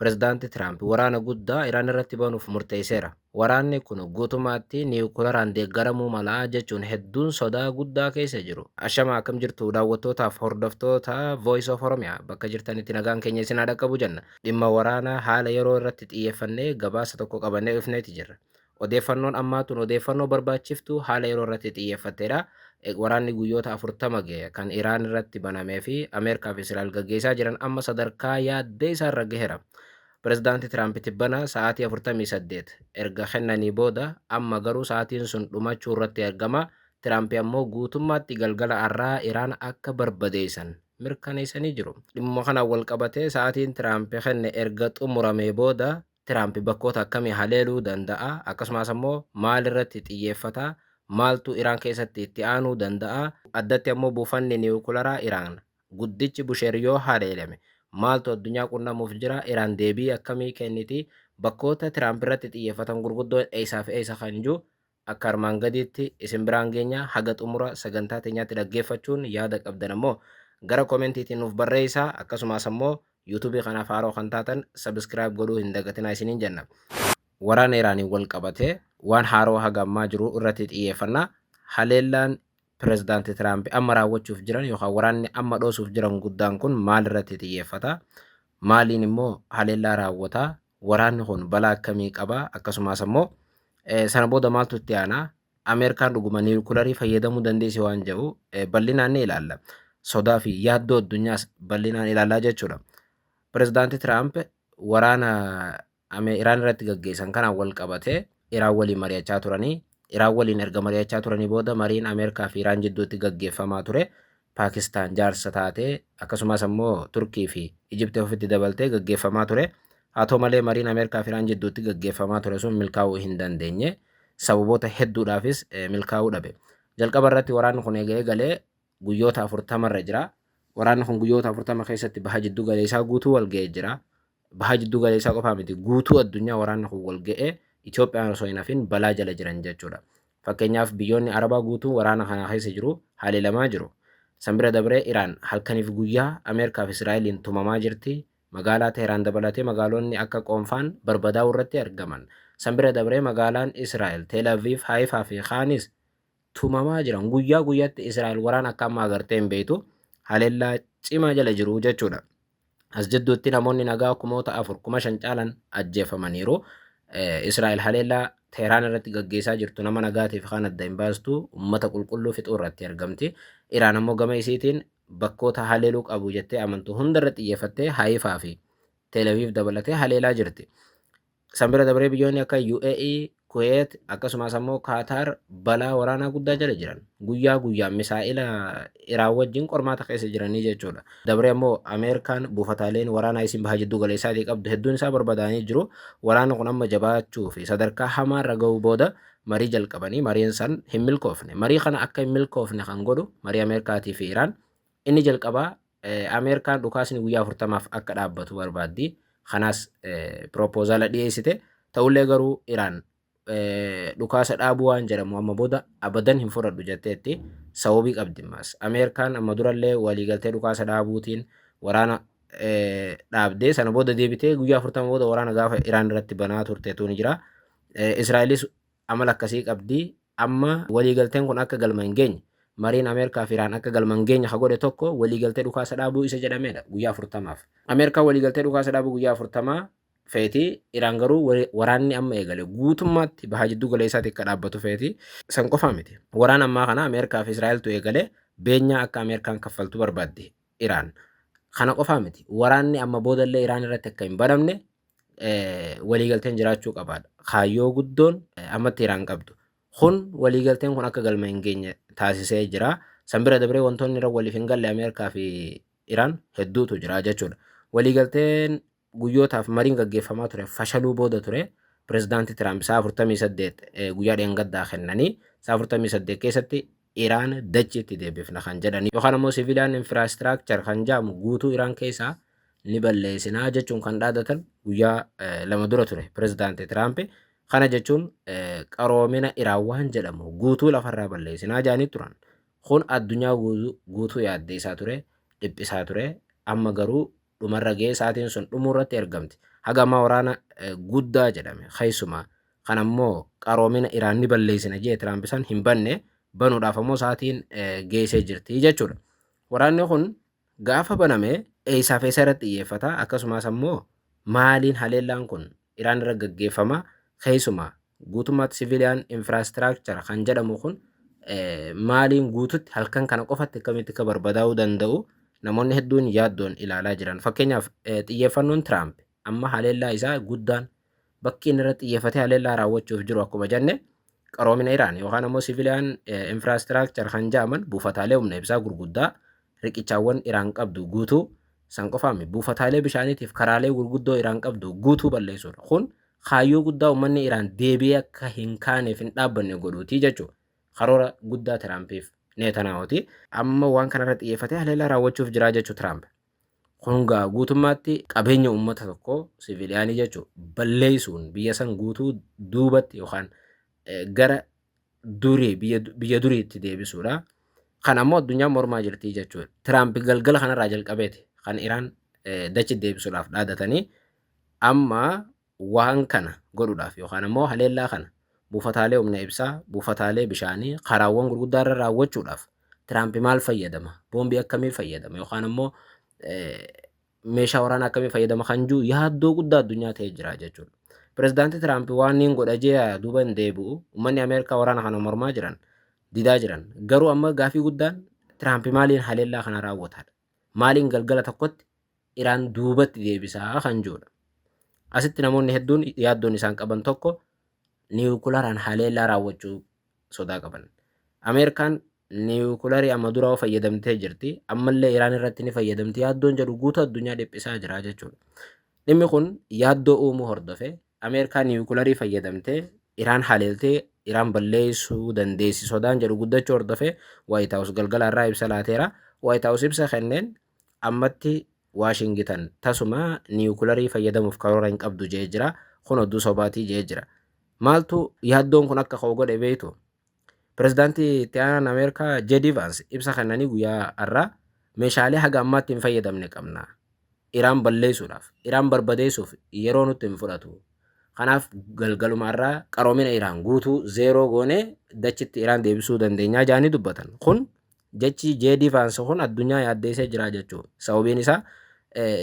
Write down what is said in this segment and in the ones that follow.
Pirezidaanti Tiraamp waraana guddaa Iraan irratti banuuf murteesseera. Waraanni kun guutummaatti niwukilaraan deeggaramuu mala jechuun hedduun sodaa guddaa keessa jiru. Ashama, akkam jirtu daawwattootaaf hordoftoota Voice of Oromia? Bakka jirtanitti nagaan keenya isin haa dhaqqabu jenna. Dhimma waraanaa haala yeroo irratti xiyyeeffannee gabaasa tokko qabannee dhufneeti jirra. Odeeffannoon ammaa tun odeeffannoo barbaachiftuu haala yeroo irratti xiyyeeffatteedha. Waraanni guyyoota 40 gahe kan Iraan irratti banamee fi Ameerikaa fi Israa'el gaggeessaa jiran amma sadarkaa yaaddee isaarra gaheera. Pirezidaanti Tiraamp tibbana sa'aatii 48 erga kennanii booda amma garuu sa'aatiin sun dhumachuu irratti argama. Tiraamp ammoo guutummaatti galgala har'aa Iraan akka barbadeessan mirkaneessanii jiru. Dhimma kanaan wal qabatee sa'aatiin Tiraamp kenne erga xumuramee booda Tiraamp bakkoota akkamii haleeluu danda'a? Akkasumas ammoo maal irratti xiyyeeffata? Maaltu Iraan keessatti itti aanuu danda'a? Addatti ammoo buufanni niwukilaraa Iraan guddichi Busheer yoo haleelame maaltu addunyaa qunnamuuf jira? Iraan deebii akkamii kenniti? Bakkoota Tiraamp irratti xiyyeeffatan gurguddoon eessaa fi eessa kan jiru akka armaan gadiitti isin biraan geenya. Haga xumura sagantaa teenyaatti dhaggeeffachuun yaada qabdan ammoo gara koomentiitiin nuuf barreessaa. Akkasumas ammoo YouTubeii kanaaf haaroo kan taatan subscribe godhuu hin dagatinaa isiniin jenna. Waraana Iraaniin wal qabatee waan haaroo haga ammaa jiru irratti xiyyeeffannaa. Haleellaan Pirezidaanti Tiraamp amma raawwachuuf jiran yookaan waraanni amma dhoosuuf jiran guddaan kun maal irratti xiyyeeffata? Maaliin immoo haleellaa raawwata? Waraanni kun balaa akkamii qaba? Akkasumas ammoo sana booda maaltu itti aanaa? Ameerikaan dhuguma niwukilarii fayyadamuu dandeessi waan jedhu bal'inaan ni ilaalla. Sodaa fi yaaddoo addunyaas bal'inaan ilaallaa jechuudha. Pirezidaanti Tiraamp waraana Iraan irratti gaggeessan kanaan wal qabatee Iraan waliin mari'achaa turanii, Iraan waliin erga mari'achaa turanii booda mariin Ameerikaa fi Iraan jidduutti gaggeeffamaa ture Paakistaan jaarsa taatee, akkasumas ammoo Turkii fi Ijiptii ofitti dabaltee gaggeeffamaa ture. Haa ta'u malee, mariin Ameerikaa fi Iraan jidduutti gaggeeffamaa ture sun milkaa'uu hin dandeenye. Sababoota hedduudhaafis milkaa'uu dhabe. Jalqaba irratti waraanni kun eega eegalee guyyoota 40 irra jira. Waraanni kun guyyoota 40 keessatti baha jiddu galeessaa guutuu wal ga'ee jira. Baha jiddu galeessaa qofaa miti, guutuu addunyaa waraanni kun wal ga'ee Itoophiyaan osoo hin hafin balaa jala jiran jechuudha. Fakkeenyaaf, biyyoonni Arabaa guutuun waraana kana keessa jiru, haleelamaa jiru. San bira dabree Iraan halkaniif guyyaa Ameerikaa fi Israa'eliin tumamaa jirti. Magaalaa Teheraan dabalatee magaalonni akka Qoomfaan barbadaa'uu irratti argaman. San bira dabree magaalaan Israa'el Tel Aviv, Haayifaa fi kaanis tumamaa jiran. Guyyaa guyyaatti Israa'el waraana akka ammaa agartee hin beektu haleellaa cimaa jala jiru jechuudha. As jidduutti namoonni nagaa 4,000, 5,000 caalan ajjeefamaniiru. Israa'el haleellaa Teheraan irratti gaggeessaa jirtu nama nagaatiif kan adda hin baastu, uummata qulqulluu fixuu irratti argamti. Iraan ammoo gama isiitiin bakkoota haleeluu qabu jettee amantu hundarra xiyyeeffattee Haayifaa fi Tel Aviv dabalatee haleelaa jirti. San bira dabree biyyoonni akka UAE, Kuwait akkasumas ammoo Kaataar balaa waraanaa guddaa jala jiran. Guyyaa guyyaan misaa'ila Iraan wajjin qormaata keessa jiranii jechuudha. Dabree ammoo Ameerikaan buufataaleen waraanaa isin baha jidduu galeessaatii qabdu hedduun isaa barbadaa'anii jiru. Waraanni kun amma jabaachuu fi sadarkaa hamaarra ga'uu booda marii jalqabanii mariin san hin milkoofne. Marii kana akka hin milkoofne kan godhu marii Ameerikaatii fi Iraan inni jalqabaa Ameerikaan dhukaasni guyyaa 40f akka dhaabbatu barbaaddi. Kanaas piroopozaala dhiyeessite. Ta'ullee garuu Iraan dhukaasa dhaabuu waan jedhamu amma booda abadan hin fudhadhu jetteetti, sababii qabdi ammas. Ameerikaan amma durallee waliigaltee dhukaasa dhaabuutiin waraana dhaabdee sana booda deebitee guyyaa 40 booda waraana gaafa Iraan irratti banaa turteetu ni jira. Israa'elis amala akkasii qabdi. Amma waliigalteen kun akka galma hin geenye, mariin Ameerikaa fi Iraan akka galma hin geenye ka godhe tokko waliigaltee dhukaasa dhaabuu isa jedhamedha guyyaa 40f. Ameerikaan waliigaltee dhukaasa dhaabuu guyyaa 40 feeti. Iraan garuu waraanni amma eegale guutummaatti baha jidduu galeessaatti akka dhaabbatu feeti. San qofaa miti. Waraana ammaa kana Ameerikaa fi Israa'eltu eegale, beenyaa akka Ameerikaan kaffaltu barbaaddi Iraan. Kana qofaa miti. Waraanni amma boodallee Iraan irratti akka hin banamne waliigalteen jiraachuu qabaadha. Kaayyoo guddoon ammatti Iraan qabdu. Kun waliigalteen kun akka galma hin geenye taasisee jira. San bira dabree wantoonni irra waliif hin galle Ameerikaa fi Iraan hedduutu jira jechuudha. Waliigalteen guyyootaaf mariin gaggeeffamaa ture fashaluu booda ture pirezidaanti Tiraamp sa'a 48 guyyaa dheengaddaa kennanii, sa'a 48 keessatti Iraan dachiitti deebifna kan jedhanii yookaan ammoo civilian infrastructure kan jedhamu guutuu Iraan keessaa ni balleessinaa jechuun kan dhaadatan guyyaa 2 dura ture pirezidaanti Tiraamp. Kana jechuun qaroomina Iraan waan jedhamu guutuu lafarraa balleessinaa jedhanii turan. Kun addunyaa guutuu yaaddeessaa ture, dhiphisaa ture. Amma garuu dhumarra ga'ee sa'aatiin sun dhumuu irratti argamti. Haga ammaa waraana guddaa jedhame keessumaa kan ammoo qaroomina Iraan ni balleessina jee Tiraamp san hin banne, banuudhaaf ammoo sa'aatiin geessee jirti jechuudha. Waraanni kun gaafa baname eessaaf eessa irratti xiyyeeffata? Akkasumas ammoo maaliin haleellaan kun Iraan irra gaggeeffama? Keessumaa guutummaatti civilian infrastructure kan jedhamu kun maaliin guututti halkan kana qofatti akkamitti akka barbadaa'uu danda'u namoonni hedduun yaaddoon ilaalaa jiran. Fakkeenyaaf, xiyyeeffannoon Tiraamp amma haleellaa isaa guddaan bakki inni irratti xiyyeeffatee haleellaa raawwachuuf jiru, akkuma jenne, qaroomina Iraan yookaan ammoo civilian infrastructure kan jedhaman buufataalee humna ibsaa gurguddaa, riqichaawwan Iraan qabdu guutuu, san qofaami, buufataalee bishaaniitiif karaalee gurguddoo Iraan qabdu guutuu balleessuudha. Kun kaayyoo guddaa uummanni Iraan deebi'ee akka hin kaaneef, hin dhaabbanne godhuuti jechuudha. Karoora guddaa Tiraampiif Netanyahuuti. Amma waan kanarra xiyyeeffatee haleellaa raawwachuuf jira jechuudha Tiraamp. Kun gaa guutummaatti qabeenya uummata tokkoo, civilian jechuudha, balleessuun biyya san guutuu duubatti yookaan gara durii, biyya duriitti deebisuudha. Kan ammoo addunyaan mormaa jirti jechuudha. Tiraamp galgala kanarraa jalqabeeti kan Iraan dachi deebisuudhaaf dhaadatanii. Amma waan kana godhuudhaaf yookaan ammoo haleellaa kana buufataalee humna ibsaa, buufataalee bishaanii, karaawwan gurguddaa irra raawwachuudhaaf Tiraamp maal fayyadama? Boombii akkamii fayyadama? Yookaan ammoo meeshaa waraanaa akkamii fayyadama kan jiru yaaddoo guddaa addunyaa ta'ee jira jechuudha. Pireezidaantii Tiraamp waan inni godha jee duuba hin deebi'u. Uummanni Ameerikaa waraana kana mormaa jiran, didaa jiran. Garuu amma gaafii guddaan Tiraamp maaliin haleellaa kana raawwataadha? Maaliin galgala tokkotti Iraan duubatti deebisaa kan jirudha? Asitti namoonni hedduun yaaddoon isaan qaban tokko niwukularaan haleellaa raawwachuu sodaa qaban. Ameerikaan niwukularii amma duraa fayyadamtee jirti. Ammallee Iraan irratti ni fayyadamti. Yaaddoon jedhu guutuu addunyaa dhiphisaa jira jechuudha. Dhimmi kun yaaddoo uumuu hordofe Ameerikaan niwukularii fayyadamtee Iraan haleeltee Iraan balleessuu dandeessi sodaan jedhu guddachuu hordofe White House galgala irraa ibsa laateera. White House ibsa kenneen ammatti Waashingitan tasuma niwukularii fayyadamuuf karoora hin qabdu jee jira. Kun oduu sobaatii jee jira. Maaltu yaaddoon kun akka ka'u godhe beektu? Pireezidaantii itti aanaan Ameerikaa J.D. Vance ibsa kennanii guyyaa har'aa meeshaalee haga ammaatti hin fayyadamne qabna. Iraan balleessuudhaaf, Iraan barbadeessuuf yeroo nutti hin fudhatu. Kanaaf galgaluma irraa qaroomina Iraan guutuu zeeroo goonee dachitti Iraan deebisuu dandeenyaa jaanii dubbatan. Kun jechi J.D. Vance kun addunyaa yaaddeessee jira jechuudha. Sababiin isaa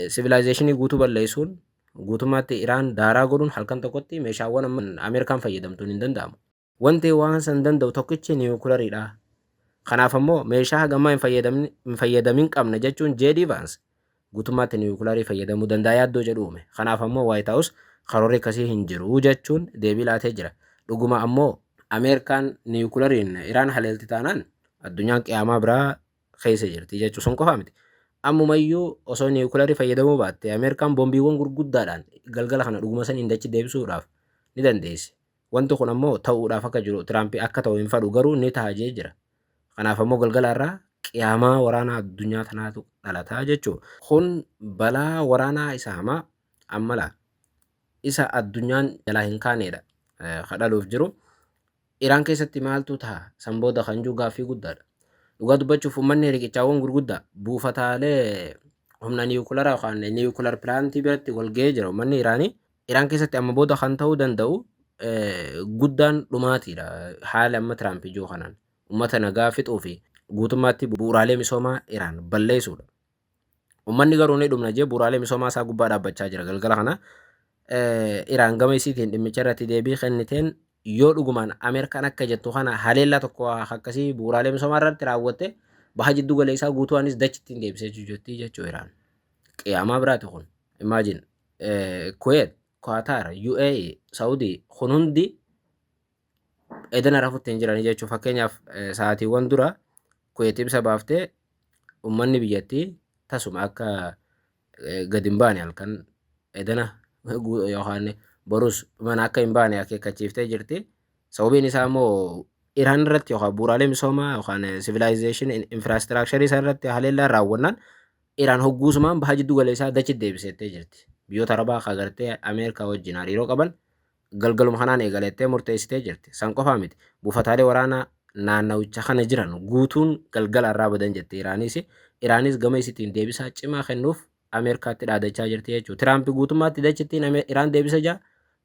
civilization guutuu balleessuun, guutummaatti Iraan daaraa godhuun halkan tokkotti meeshaawwan Ameerikaan fayyadamtuun hin danda'amu. Wanti waan san danda'u tokkichi niwukulariidha. Kanaaf ammoo meeshaa hagammaa hin fayyadamin qabna jechuun J.D. Vance guutummaatti niwukularii fayyadamuu danda'a yaaddoo jedhu uume. Kanaaf ammoo White House karoorri akkasii hin jiru jechuun deebii laatee jira. Dhuguma ammoo Ameerikaan niwukulariin Iraan haleelti taanaan addunyaan qiyaamaa biraa keessa jirti jechuun sun qofa miti. Ammumayyuu osoo niwukularii fayyadamuu baatte Ameerikaan boombiiwwan gurguddaadhaan galgala kana dhuguma saniin dachi deebisuudhaaf ni dandeessi. Wanti kun ammoo ta'uudhaaf akka jiru Tiraamp akka ta'u hin fadhu, garuu ni ta'a jee jira. Kanaaf ammoo galgala irraa qiyaamaa waraanaa addunyaa tanaatu dhalataa jechuudha. Kun balaa waraanaa isa hamaa amma laa isa addunyaan jalaa hin kaanedha ka dhaluuf jiru. Iraan keessatti maaltu ta'a san booda kan jiru gaaffii guddaadha. Dhugaa dubbachuuf, uummanni riqichaawwan gurguddaa, buufataalee humna niwukularaa yookaan nuclear plant biratti wal ga'ee jira uummanni Iraanii. Iraan keessatti amma booda kan ta'uu danda'u guddaan dhumaatiidha. Haala amma Tiraamp ijoo kanaan uummata nagaa fixuu fi guutummaatti bu'uuraalee misoomaa Iraan balleessuudha. Uummanni garuu ni dhumna jee bu'uuraalee misoomaa isaa gubbaa dhaabbachaa jira galgala kana. Iraan gama isiitiin dhimmicha irratti deebii kenniteen yoo dhugumaan Ameerikaan akka jettu kana haleellaa tokko akkasii bu'uuraalee misoomaa irratti raawwatte, baha jiddu galeessaa guutuu anis dachitti hin deebisee jetti jechuu Iraan. Qiyaamaa biraati kun. Imagine, Kuwait, Qatar, UAE, Saudi kun hundi edana rafutti hin jiranii jechuudha. Fakkeenyaaf, sa'aatiiwwan dura Kuwait ibsa baaftee uummanni biyyattii tasuma akka gadi hin baane, halkan edana yookaan borus mana akka hin baane akeekkachiiftee jirti. Sababiin isaa immoo Iraan irratti yookaan bu'uuraalee misoomaa yookaan civilization infrastructure isaa irratti haleellaan raawwannaan Iraan hogguusumaan baha jiddu galeessaa dachi deebisettee jirti. Biyyoota Arabaa kan gartee Ameerikaa wajjin hariiroo qaban galgaluma kanaan eegalettee murteessitee jirti. San qofaa miti. Buufataalee waraanaa naannawicha kana jiran guutuun galgala irraa badan jette Iraanis. Iraanis gama isiitiin deebisaa cimaa kennuuf Ameerikaatti dhaadachaa jirti jechuudha. Tiraamp guutummaatti dachittiin Iraan deebisa jaa.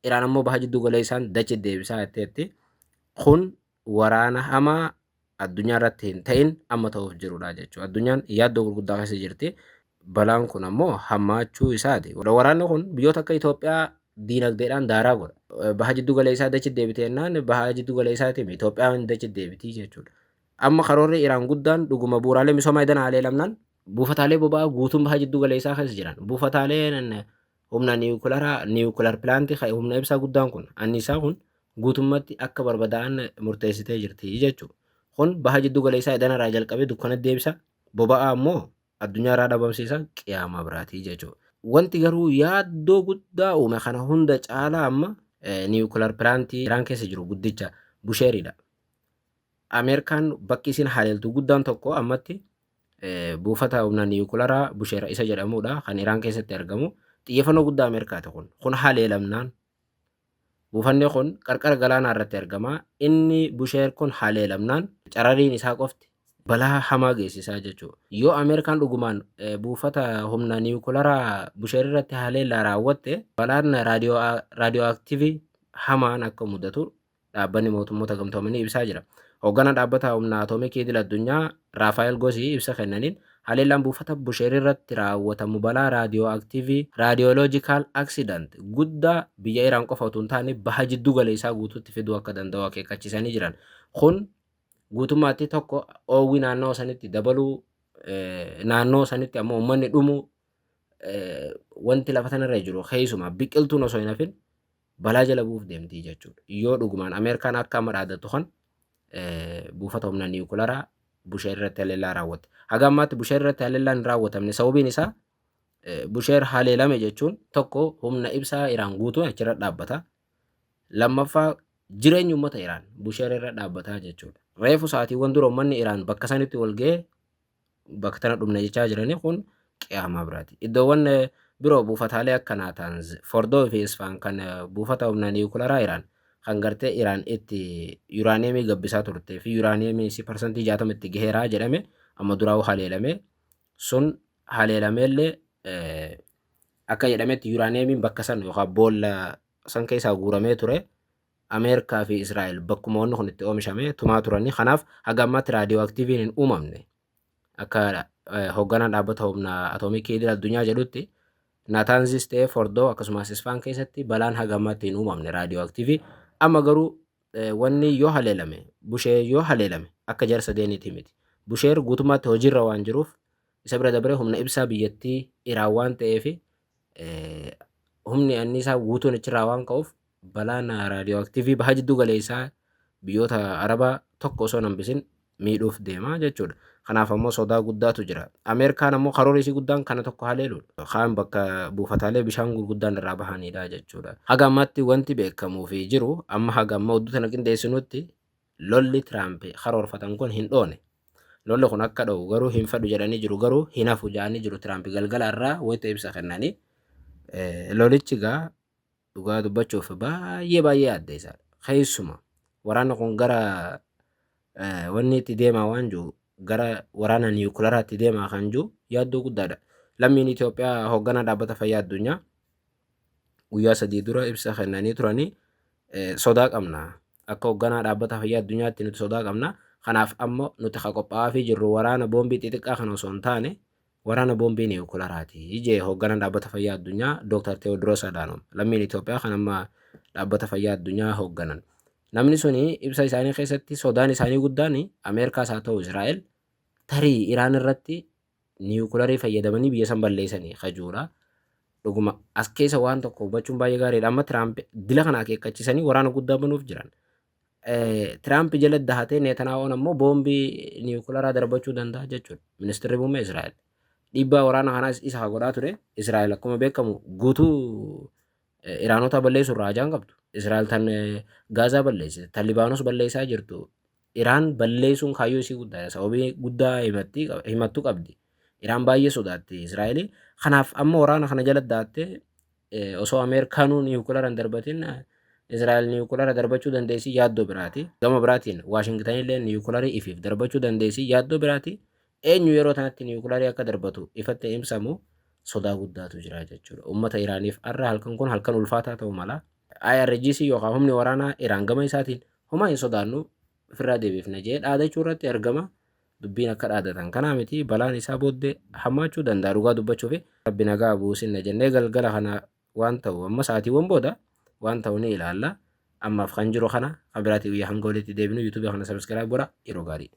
Iraan ammoo baha jiddu galeessaan dachi deebisaa jetteetti. Kun waraana hamaa addunyaa irratti hin ta'in amma ta'uuf jirudha jechuudha. Addunyaan yaaddoo gurguddaa keessa jirti. Balaan kun ammoo hammaachuu isaati. Waraanni kun biyyoota akka Itoophiyaa diinagdeedhaan daaraa godha. Baha jiddu galeessaa dachi deebite jennaan baha jiddu galeessaatiin Itoophiyaan dachi deebitii jechuudha. Amma karoorri Iraan guddaan dhuguma bu'uuraalee misoomaa edan haleelamnaan buufataalee boba'aa guutuun baha jiddu galeessaa keessa jiran, buufataalee humna niwukilaraa, nuclear plantii, humna ibsaa guddaan kun, anniisaa kun guutummatti akka barbadaa'an murteessitee jirti jechuudha. Kun baha jiddu galeessaa edanarraa jalqabee dukkana deebisa. Boba'aa ammoo addunyaa irraa dhabamsiisa, qiyaamaa biraatii jechuudha. Wanti garuu yaaddoo guddaa uume kana hunda caalaa amma nuclear plantii Iraan keessa jiru guddicha Busheeridha. Ameerikaan bakki isin haleeltu guddaan tokko ammatti buufata humna niwukilaraa Busheera isa jedhamudha, kan Iraan keessatti argamu. Xiyyeeffannoo guddaa Ameerikaati kun. Kun haleelamnaan buufanni kun qarqara galaanaa irratti argama. Inni Busheer kun haleelamnaan carariin isaa qofti balaa hamaa geessisaa jechuudha. Yoo Ameerikaan dhugumaan buufata humna niwukilaraa Busheer irratti haleellaa raawwatte, balaan raadiyooaktiivii hamaan akka mudatu Dhaabbanni Mootummoota Gamtoomanii ibsaa jira. Hoogganaan Dhaabbata Humna Atoomikii Idil Addunyaa Raafaa'el Gosii ibsa kennaniin, haleellaan buufata Busheer irratti raawwatamu balaa raadiyooaktiivii, radiological accident, guddaa biyya Iraan qofa utuu hin taane baha jiddu galeessaa guutuutti fiduu akka danda'u akeekkachiisanii jiran. Kun guutummaatti tokko oowwi naannoo sanitti dabaluu, naannoo sanitti ammoo uummanni dhumuu, wanti lafa sanarra jiru keessumaa biqiltuun osoo hin hafin balaa jala bu'uuf deemti jechuudha. Yoo dhugumaan Ameerikaan akka amma dhaadattu kan buufata humna niwukilaraa Busheer irratti haleellaa raawwatte. Haga ammaatti Busheer irratti haleellaan hin raawwatamne, sababiin isaa Busheer haleelame jechuun tokko humna ibsaa Iraan guutuun achirra dhaabbata. Lammaffaa, jireenyi uummata Iraan Busheer irra dhaabbataa jechuudha. Reefu sa'aatiiwwan dura uummanni Iraan bakka sanitti wal ga'ee bakka tana dhumne jechaa jiranii, kun qiyaamaa biraati. Iddoowwan biroo buufataalee akka Naataanz, Fordoo fi Isfaan kan buufata humna niwukilaraa Iraan kan gartee Iraan itti yuraaniyeemii gabbisaa turtee fi yuraaniyeemii si 60% itti gaheeraa jedhame amma duraa'uu haleelame, sun haleelameellee akka jedhametti yuraaniyeemiin bakka san yookaan boolla san keessaa guuramee ture Ameerikaa fi Israa'el bakkuma wanni kun itti oomishame tumaa turanii, kanaaf haga ammaatti raadiyooaktiiviin hin uumamne. Akka hoogganaan Dhaabbata Humna Atoomikii Idil Addunyaa jedhutti, Naataanzis ta'ee Fordoo akkasumas Isfaan keessatti balaan haga ammaatti hin uumamne raadiyooaktiivii. Amma garuu wanni yoo haleelame, Busheer yoo haleelame, akka jara sadeeniiti miti. Busheer guutummaatti hojiirra waan jiruuf, isa bira dabaree humna ibsaa biyyattii Iraan waan ta'eef, humni anniisaa guutuun achirraa waan ka'uuf, balaan raadiyooaktiivii baha jiddu galeessaa biyyoota Arabaa tokko osoo hin hambisin miidhuuf deema jechuudha. Kanaaf ammoo sodaa guddaatu jira. Ameerikaan ammoo karoorri isii guddaan kana tokko haleeluudha. Kaan bakka buufataalee bishaan gurguddaan irraa bahanidha jechuudha. Haga ammaatti wanti beekamuu fi jiru, amma haga amma odduu tana qindeessinutti, lolli Tiraamp karoorfatan kun hin dhoone. Lolli kun akka dho'u garuu hin fedhu jedhanii jiru, garuu hin hafu jedhanii jiru Tiraamp galgala irraa wayita ibsa kennanii. Lolichi gaa dhugaa dubbachuuf baay'ee baay'ee addeessaadha. Keessuma waraanni kun gara wanni itti deemaa waan jiru, gara waraana niwukularaatti deemaa kan jiru yaaddoo guddaadha. Lammiin Itoophiyaa hoogganaa Dhaabbata Fayyaa Addunyaa guyyaa 3 dura ibsa kennanii turanii, sodaa qabna. Akka hoogganaa Dhaabbata Fayyaa Addunyaatti nuti sodaa qabna. Kanaaf ammoo nuti ka qophaa'aa jirru waraana boombii xixiqqaa kana osoo hin taane waraana boombii niwukularaati jee hoogganaan Dhaabbata Fayyaa Addunyaa Dr. Teewodiroos Adhanom, lammiin Itoophiyaa kan amma Dhaabbata Fayyaa Addunyaa hoogganan. Namni suni ibsa isaanii keessatti sodaan isaanii guddaan Ameerikaas haa ta'u Israa'el tarii Iraan irratti niwukularii fayyadamanii biyya san balleessanii kajuudha. Dhuguma as keessa waan tokko hubachuun baay'ee gaariidha. Amma Tiraamp dila kana akeekkachiisanii waraana guddaa banuuf jiran. Tiraamp jala dahatee Netanyahuun ammoo boombii niwukularaa darbachuu danda'a jechuudha. Ministeerri muummee Israa'el. Dhiibbaa waraana kanaas isa haa godhaa ture. Israa'el akkuma beekamu guutuu Iraanota balleessuu irraa ajaan qabdu. Israa'el tan Gaazaa balleessite, tan Libaanos balleessaa jirtu. Iraan balleessuun kaayyoo isii guddaadha. Sababii guddaa himattu qabdi. Iraan baay'ee sodaatti Israa'el. Kanaaf amma waraana kana jala daattee osoo Ameerikaanuu niwukilara hin darbatin Israa'el niwukilara darbachuu dandeessi yaaddoo biraati. Gama biraatiin Waashingtan illee niwukilarii ifiif darbachuu dandeessi yaaddoo biraati. Eenyu yeroo tanatti niwukilarii akka darbatu ifatti ibsamu. Sodaa guddaatu jira jechuudha. Uummata Iraaniif har'a halkan kun halkan ulfaataa ta'uu mala. IRGC yookaan humni waraanaa Iraan gama isaatiin homaa hin sodaannu, ofirraa deebifna jee dhaadachuu irratti argama. Dubbiin akka dhaadatan kanaa miti, balaan isaa booddee hammaachuu danda'a dhugaa dubbachuu fi Rabbi nagaa buusinna jennee galgala kana waan ta'u amma sa'aatiiwwan booda waan ta'u ni ilaalla. Ammaaf kan jiru kana kan biraatii guyyaa hanga walitti deebinu YouTube kana subscribe godha. Yeroo gaarii.